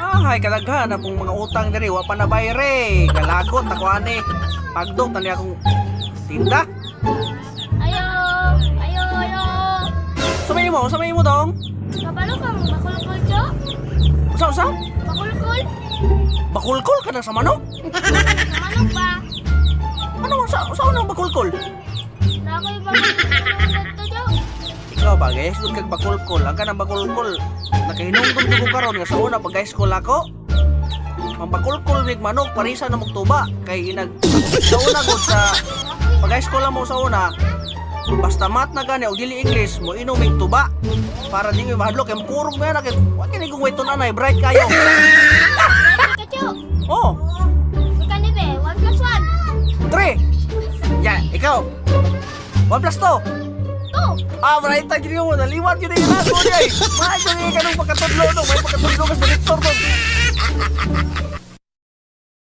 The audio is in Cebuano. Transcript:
Ah, hay kadaghan akong mga utang diri, wa pa na bayre. Galagot ako ani. Pagdok tani akong tinda. Ayo, ayo, ayo. Sa may mo dong. Kabalo kang bakulkul, Jo? Usa usa? Bakulkul? Bakulkol ka na sa manok? Sa manok ba? Ano sa sa unang bakulkol? Na ako'y bakulkul to, Jo. Ikaw ba guys, gud kag bakulkol. Ang kanang bakulkol. Nakahinungdom jud ko karon nga sa una pag high school ako. Ang bakulkol mig manok parisa na mugtuba kay inag sa una gud sa pag high school mo sa una, basta mat na gani o dili English mo inom mig tuba para di mi mahadlok kay mukurog mo yan kay wa kini kung way anay bright kayo. Ready ka, Jo? Oh, Magkani be? 1 plus 1. 3. Ya, ikaw. 1 plus 2. 2. Ah, bright ta gid mo naliwat yun yung ako niya. Maayo ni kanong pagkatudlo no, may pagkatudlo ka sa